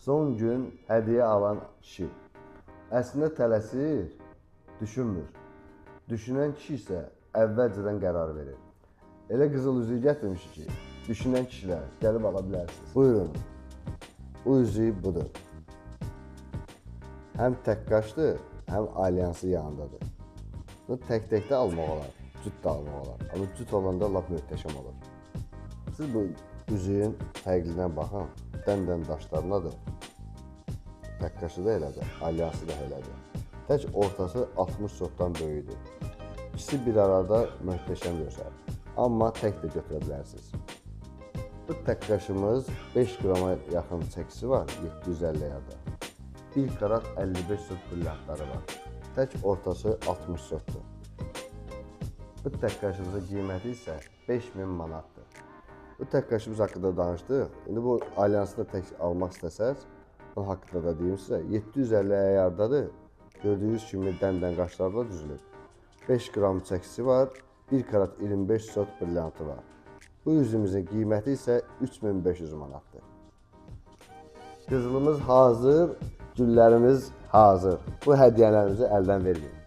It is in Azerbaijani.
Son gün hədiyyə alan kişi. Əslində tələsir, düşünmür. Düşünən kişi isə əvvəlcədən qərar verir. Elə qızıl üzüyü gətirmişik ki, düşünən kişilər gəlib ala bilərsiniz. Buyurun. Bu üzük budur. Həm tək qaşdır, həm alyansı yanındadır. Bunu tək-tək də almaq olar, cüt də almaq olar. Amma cüt olanda lap möhtəşəm olur. Siz bu üzüyün fərqlinə baxın. Dən-dən daşlarındadır. Tək qaşı da elədir, alyansı da elədir. Tək ortası 60 sotdan böyükdür. İkisi bir arada möhtəşəm görsənir. Amma tək də götürə bilərsiniz. Bu tək qaşımız 5 qrama yaxın çəkisi var, 750 yarda. 1 karat 55 sot brilliantları var. Tək ortası 60 sotdur. Bu tək qaşımızın qiyməti isə 5000 manatdır. Bu tək qaşımız haqqında danışdıq. İndi bu alyansı da tək almaq istəsəz, onun haqqında da deyim sizə, 750 əyardadır. Gördüyünüz kimi dən-dən qaşlarla düzülüb. 5 qram çəkisi var, 1 karat 25 sot brilliantı var. Bu üzümüzün qiyməti isə 3500 manatdır. Qızılımız hazır, güllərimiz hazır. Bu hədiyyələrimizi əldən verməyin.